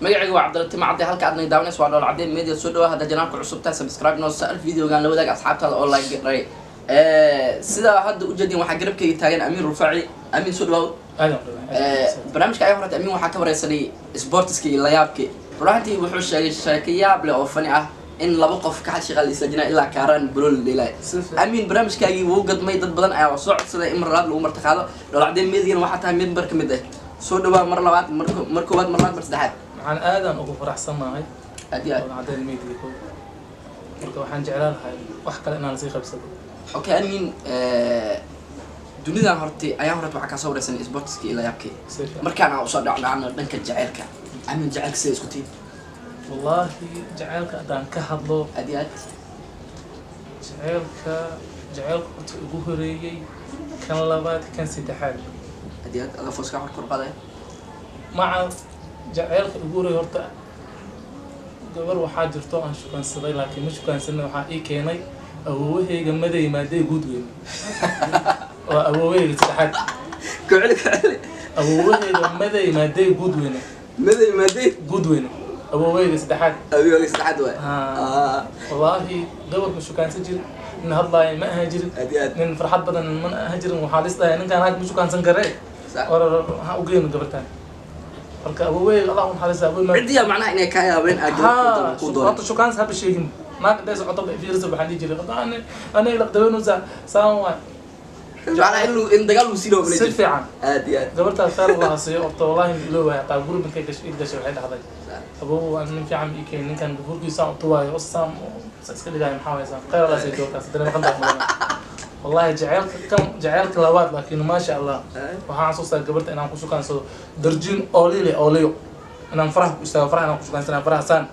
Magacayga waa Cabdalla Timacadde. Halka aad naga daawanayso waa Dhool Cadde Media. Soo dhawaa. Hadda channelka cusub tahay, subscribe noo saar, videogan la wadaag asxaabtaada oo like garay. Sida hadda ujeedin, waxaa garabkayga taagan Amiin Rufaaci. Amiin, soo dhawaaw. Barnaamijka ayaa horta Amiin waxaa ka wareysanay sportiska iyo layaabki. Runaantii wuxuu sheegay sheeko yaab leh oo fani ah in laba qof ka shaqa la istaajinaya ilaa Kaaraan balool la dheelaya. Amiin, barnaamijkaagii wuu gadmay. Dad badan ayaa soo codsaday in mar labaad lagu martiqaado. Dhoolacdee Mediana waxaa tahay mid mar ka mid ah. Soo dhawaa mar labaad, mar koowaad, mar labaad, mar saddexaad. Waxaan aadan ugu faraxsanahay Aad iyo aad. Cadeen Media. Ko marka waxaan jeclaan lahay wax kale inaan sii qabsado. Okay Amiin, dunidan horta ayaa horta waxaa kasoo wareysanay sportiska iyo layaabkii. Si fiican. Markaan aan usoo dhacdhacno dhanka jaceylka, Amiin, jaceylka sida isku tihiin? Wallaahi, jaceylka haddaan ka hadlo, Aad iyo aad. Jaceylka horta ugu horeeyey, kan labaad, kan saddexaad. Aad iyo aad, ada fooska hor kor qaadaya. Maca jaceylka ugu horeeyey, horta gabar waxaa jirto aan shukaansaday, laakiin ma shukaansanin. Waxaa ii keenay awoowahayga Maday Maadey Guud Weyn, waa awoowahayga saddexaad. Kuceli, kuceli. Awoowahayga Maday Maadey Guud Weyne. Maday Maadey. Guud Weyne, awoowahayga saddexaad. Adigooga saddexaad waay. Haa. Wallaahi gabar ma shukaansan jirin, nin hadlaaya ma ahaan jirin, Aad iyo aad. nin farxad badan mana ahaan jirin. Waxaa lis dhahay, ninkaan naag ma shukaansan karee, or waxaan u geyno gabartaan. Marka awoowahayga, Allah u naxariista, awoowey. Cidiya macnaha inay kaa yaabeen aa gabar ku doonay. Horta shukaansi haba sheegin. Naag intay socoto ba fiirisa, waxaan dhihi jiray ani laqdaweynaysaa saan waay. Macnaha in dagaal uu sii Si fiican. Aad iyo aad. Gabartaas khayr Allah siiyo. Horta wallahi ma iloowahay. Hataa guri markay gashay, id gashay, waxay dhahday, "Abow, waa nin fiican ii keen, ninkan gafuurkiisaan utuwaayo saan iska dhigaayo." Maxaa waysaa, khayr Allah siiyo gabartaas. Haddana maqan tahay mudan. Wallahi jaceylka kan, jaceylka labaad, laakiin maasha Allah, waxaan xasuustaa gabarta inaan ku shukaansado darjiin oolile ooliyo, inaan faraha ku istaago, faraha inaan ku shukaansanaa, faraha saan.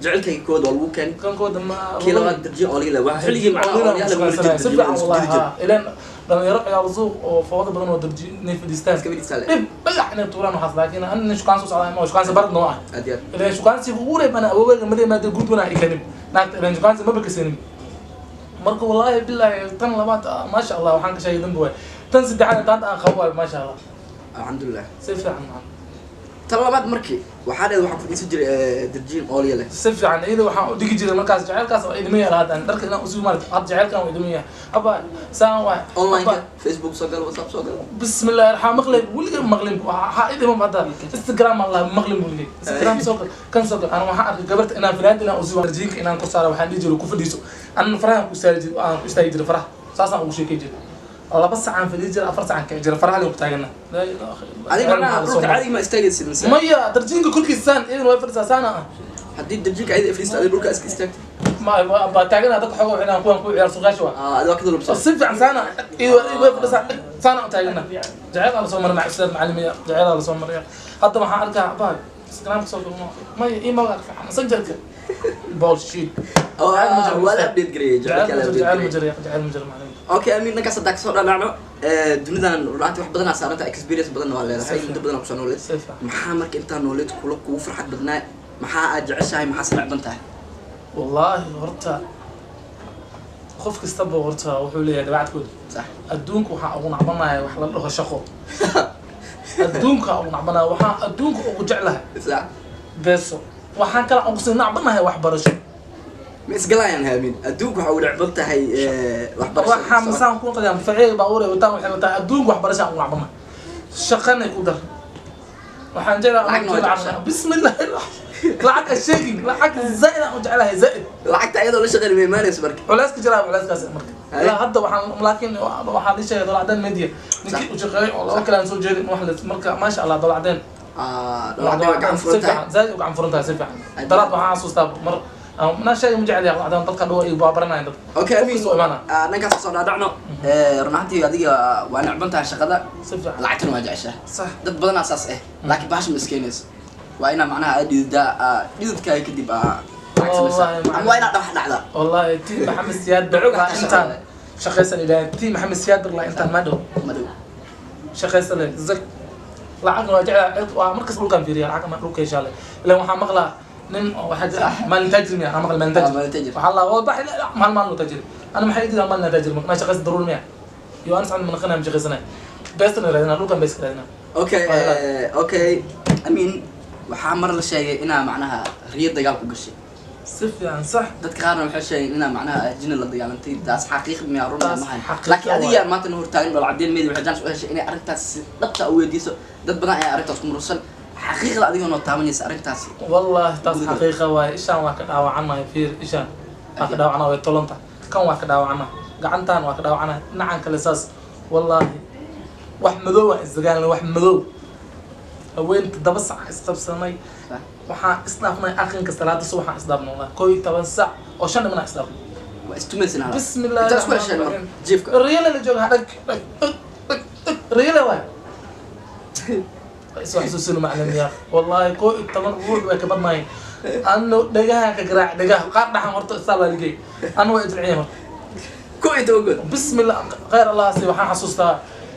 Jaceylkayga kood waa lagu keenay. Kankooda ma. Kii labaad darjiin oolile waa xilligii macnaha oolyaha lagu si fiican wallahi. jiri. Haa, ileen dhalinyaro ciyaal suuq oo fooda badan oo darji inay fadhiistaan, Iska fadhiistaan. Dhib dhagax inay tuuraan waxaas, laakiin ani shukaan soo socdaa ma shukaansi barad noo ah. Aad iyo aad. Ileen shukaansiga ugu reeb ana awoweyga Maday Maada Guud wana ikanim naagta, ileen shukaansi maba kasanin. Marka wallaahi billahi, tan labaad, maasha Allah, waxaan ka sheegay dambi waay. Tan saddexaad taanta aan qabo waay, maasha Allah. Alxamdulilah. Si fiican macna. Tan labaad markii waxaa dheed waxaa fadhiisan jiray darjiin oolya leh. Si fiican. Iyada waxaan u dhigi jiray markaas jaceylkaas waa idima yahay. Hadda dharka inaan usii maarata, hadda jaceylkan waa idima yahay. Aba saan waay. Online Facebook soo gal, WhatsApp soo gal. Bismillahi raxmaan, maqlay weligay, maqlin waxaa idima. Hadda Instagram, Allah, maqlin weligay. Instagram soo gal, kan soo gal. Ana waxaan arkay gabarta inaan fanaanad inaan usii darjiinka inaan ku saaro. Waxaan dhihi jiray, "Ku fadhiiso." Anna farahan ku istaagi jiray, aan ku istaagi jiray faraha, saasaan ugu sheekay jiray. 2 sacaan fadhiyi jiray, 4 sacaan kici jiray, faraha ku taagana. Laa ilaaha illa. Adiga macnaha dhulka caadiga ma istaagaysid mise? Maya, darjiinka korkiisa saan, iyadana way fadhisaa saana ah. Haddii darjiinka ayada fadhiista, adiga dhulka iska istaagtay? Ma baa taagana. Dadka xooga waxay dhahaan kuwan ku ciyaar suuqyaasha waa. Ah, adiga waa ka dulubsan. Si fiican saana, iyadoo way fadhisaa saana u taagana. Jaceyl la soo maray mac ustaad macalimiya, jaceyl la soo maray. Hadda waxaan arkaa baa Instagram soo galno, maya email fiican, messengerka, bullshit. Oo, waa la update gareeyay jaceylka, la update jaceyl ma gareeyay. jiro, jaceyl ma jiro, macalin. Okay Amiin, dhankaas haddaa kasoo dhanacno, dunidan runaatii wax badanaa saaranta, experience badanna waa leedahay, muddo badanaa kusoo nooleed. Si fiican. Maxaa marka intaa nooleed kula kugu farxad badnaa? Maxaa aad jeceshahay? Maxaa se necban tahay? Wallaahi horta qof kastaba horta wuxuu leeyahay dabeecadkooda. Adduunka waxaa ugu nacbanahay wax la dhaho shaqo. Adduunka ugu nacbanahay, waxaan adduunka ugu jeclahay beeso. Waxaan kala ugu sii nacbanahay waxbarasho. Ma isgalayaan Amiin? Adduunka waxaa ugu necban tahay waxbarasho. Waxaa masaan ku qadiyaan faciil baa uray wataan, waxay wataan. Adduunka waxbarasha ugu nacbanahay, shaqana ku dar. Waxaan jeclahay Lacagna waa jeceshahay. Bismillahi, lacag a sheegin, lacag zaaid aan u jeclahay, zaaid. Lacagta ayadoo la shaqeyn ma imaanayso marka. Culeyska jiraa, culeyskaas marka. Hay. Ilaa hadda waxaan, laakiin waxaa lii sheegay Dolacdeen Media ninkii u shaqeeyay oo laba kale aan soo jeedin wax marka maasha Allah, Dolacdeen. Ah, Dolacdeen waa gacan Si furan tahay. fiican, zaaid u gacan furan tahay, si fiican. Ay. Dalaad waxaan xasuustaa mar naa sheegay ma jecel yahay Dolacdeen, dadka dhow ay baabaranayaan dadka. Okay Qof Amiin, kasta oo imaanaya. Dhankaas kasoo dhaadhacno. Run ahaantii adiga waa necban tahay shaqada, Si fiican. lacagtana waa jeceshahay. Sax. Dad badanaa saas eh, laakiin bahasha ma iskeenayso. Waa inaa macnaha aad dhididaa, dhididkaaga kadib lacag samaysaa. Wallahi, ama waa inaad dhax dhacdaa. Wallahi tii Maxamed Siyaad Duco Barlaa ka intaan shaqada. shaqaysan ilaahay, tii Maxamed Siyaad Barlaa intaan ma dhow. Madow. Shaqaysan leh zak, lacagna waa jeclaa. Waa markas dhulkaan fiiriya, lacag ma dhulka heshaale. Ilaan waxaa maqlaa nin oo waxaa jira maalin taajir miya, aan maqlay maalin taajir. Ah, maalin taajir. Waxaa la waa baxi maalin maalin taajir. Ana maxay ididaa maalin taajir ma shaqaysan daruuri miya iyo anas aan manaqanaa ma shaqaysanay, beestan raadinaa, dhulkan bees raadinaa. Okay. Waa. Okay Amiin. Waxaa mar la sheegay inaa macnaha riyo dagaal ku gashay. Si fiican, sax. Dadka qaarna waxay sheegeen inaa macnaha jini la dagaalantay. Taas xaqiiq miyaa, run Taas maahan? xaqiiqo Laakiin waay. Adiga maanta na hortaagan Dhol Cadeen Media, waxay chance u heshay inay arrintaas si dhabta u weydiiso. Dad badan ayaa arrintaas ku murugsan. Xaqiiqda adigoo noo taabanaysa arrintaasi. Wallahi taas Guriga. xaqiiqa waaye. Ishaan waa ka dhaawacanahay, fiir, ishaan waa ka dhaawacana, way tolanta. Kan waa ka dhaawacana, gacantan waa ka dhaawacana, dhinacan kale saas. Wallahi wax madow aan isdagaalnay, wax madow haweenta daba sac isqabsanay. Waxaan isdhaafnay aqrinka salaada subax, waxaan isdhaafnay wallahi 11 sac oo 5 dhiman aan isdhaafnay. Waa istumaysan hala. Bismillah. Intaad isku hesheen marka jiifka? Riyale la jooga, dhag dhag dhag dhag dhag, riyale waay. Isoo xasuusin macalin yaa, wallahi 11 ruux way ka badnaayeen. Anu dhagaha ka garaac, dhagaha qaar dhaxan horta istaa baa ligay, anu waa idilciyeen horta. 11 good. Bismillah, khayr Allah si. Waxaan xasuustaa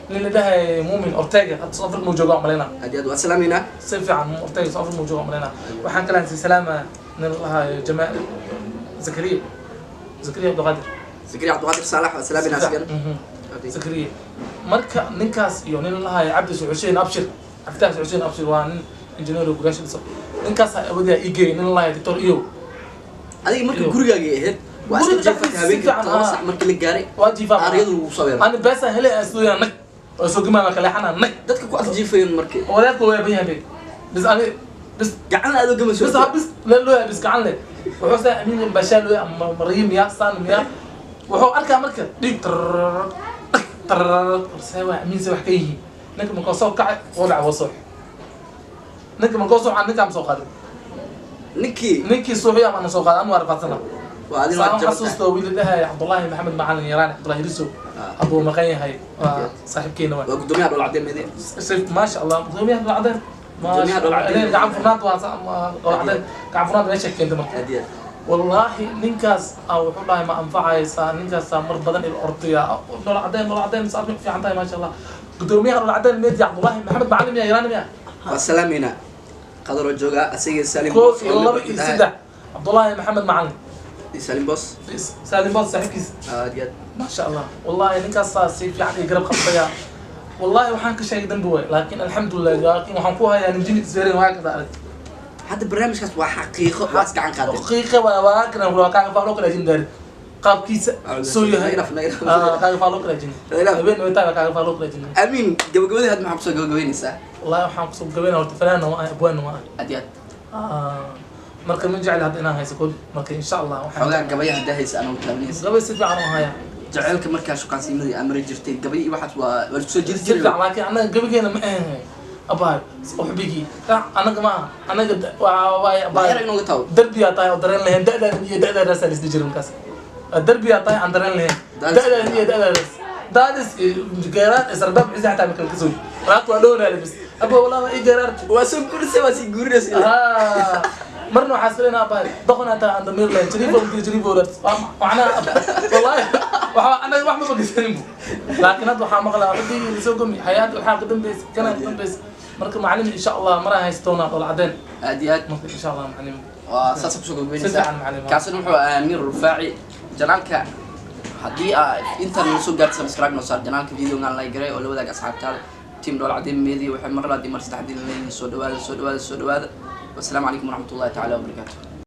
nin la dhahay Muumin Ortega, hadda South Africa muu jooga malayna. Aad iyo aad waa salaameynaa. Si fiican, Muumin Ortega South Africa muu jooga malayna. Waxaan kale si salaama nin la dhahayo Jamaal Zakariya, Zakariya Abdulqaadir. Zakariya Cabdiqaadir Saalax, waa salaameynaa asigana. Zakariya. Marka ninkaas iyo nin la dhahayo Cabdi Xuseen Abshir, Cabditaas Xuseen Abshir, waa nin engineer oo guryaasha dhiso. Ninkaas awadiyaa ii geeyay nin la dhahayo Doctor Iyo. Adiga marka Iyo. Gurigaagay ahayd, waa iska Guriga jiifatay dhexdiisa, si habeenkii fiican, 7 ah. sac markii la gaaray, Waa jiifaa. aaryadu lagu soo weeraray. Ani beesaan helay, aan isdooyaa nag oo soo gumaa kaleexana nag. Dadka ku ag jiifayan markii? Wadaadka waa yaban yahay bis, ani bis. Gacan aad ugamayso. Bis ha bis la loo bis gacan le wuxuu saa amiin bashaa loo ama mariim ya saan miya. Wuxuu arkaa marka dhiig tarrrr tarrrr, see waa amiin, see wax ka yihiin. Ninka markuu soo kacay oo dhac waa soo, ninka markuu soo ninkaan soo qaaday. Ninkii? Ninkii suuxiya ama soo qaaday, anu waa rafaadsana. Waa adina saan waa jabata. Xasuusta wiil dhahay Cabdullaahi Maxamed Macalin Yaraan, Cabdullaahi Riso. Hadduu maqan yahay waa saaxiibkeena waa. Waa guddoomiyaha Dhol Cadeen Media. Maasha Allah, gudoomiyaha Dhol Cadeen. Gudoomiyaha Dhol Cadeen. Gacan furnaanta waa Dhol Cadeen, gacan furnaanta meesha keentay marka. Aad iyo aad. Wallaahi ninkaas ah wuxuu dhahay ma anfacaysaa ninkaasaa mar badan il ordaya Dhol Cadeen, Dhol Cadeen saad fiican tahay, maasha Allah. Gudoomiyaha Dhol Cadeen Media, Cabdullaahi Maxamed Macalin miya, Yaraan miya. Waa salaameynaa, qadaroo joogaa asaga Salim 1 Boss iyo oo 2 iyo 3, Cabdullaahi Maxamed Macalin. Iyo Salim Boss. Salim Boss saaxiibkiis. Aad iyo aad. Maasha Allah, wallahi ninkaasaa si fiican iyo garab qabtaya. Wallahi waxaan ka sheegay dambi waay, laakiin alxamdulilah, laakiin waxaan ku hayaa nin jini isweerin waa kada arag. Hadda barnaamijkaas waa xaqiiqo, waa is gacan qaadeen. Xaqiiqa waa kana waa kaaga faaloo kala jin daari qaabkiisa soo yahay. Naga dhaaf, naga dhaaf. Ah, kaaga faaloo kala jin. Naga dhaaf. Habeen way tahay kaaga faaloo kala jin. Amiin, gabagabadii hadda maxaa kusoo gabagabeynaysaa? Wallahi waxaan kusoo gabayna horta fanaanna waa ahay, abwaanna waa ahay. Aad iyo aad. Ah, marka ma jecel hadda inaan hayso kol, marka insha Allah waxaan Xoogaa gabaya haddaa haysa anoo taabanaysa. Gabay si fiican u hayaa. Jaceylka markaa shukaansiimadii aa mari jirtay, gabay iyo waxaas waa laisku soo jiri Si jiray. fiican, laakiin annaga gabaygeena ma ahayn abaay uxbigii annaga ma aha annaga waa waay. Wax Abaay yar inooga taabo. Darbiyaa tahay oo dareen lahayn, da'daada iyo da'daadaasaa lisdi jiray markaas. Darbiyaa tahay aan dareen lahayn. Daadis. Da'daada iyo da'daadaas, daadis iyo geeraar sarbaab cisi xataa marka kasoo raaqtu waa dhownaa labis aba walaa waa ii geeraar. Waa soo guurisay, waa sii guurinaysa. Ah, marna waxaa isleena abaay doqon hataa aan damiir lahayn, jariifo intii jariifo macnaha. Wallahi waxa anaga wax ma bagisanin bu, laakiin hadda waxaa maqlaa xubigii lasoo gomi xayaat, waxaa ka dambaysa kana ka dambaysa. Marka macalin insha Allah maraa haystoona Dhol Cadeen. Aad iyo aad. Marka insha Allah macalin. Waa saasa kusoo gabagabeynaysaa. Si fiican, macalin. Kaasina wuxuu ahaa Amiir Rufaaci. Janaalka haddii aa intaan nala soo gaarta, subscribe noo saar janaalka, videogan like garay oo la wadaag asxaabtaada. Team Dhol Cadeen Media waxay mar labaad iyo mar saddexaad idin leeyihiin soo dhawaada, soo dhawaada, soo dhawaada. Wasalaamu calaykum waraxmatullahi tacaala wabarakaatu.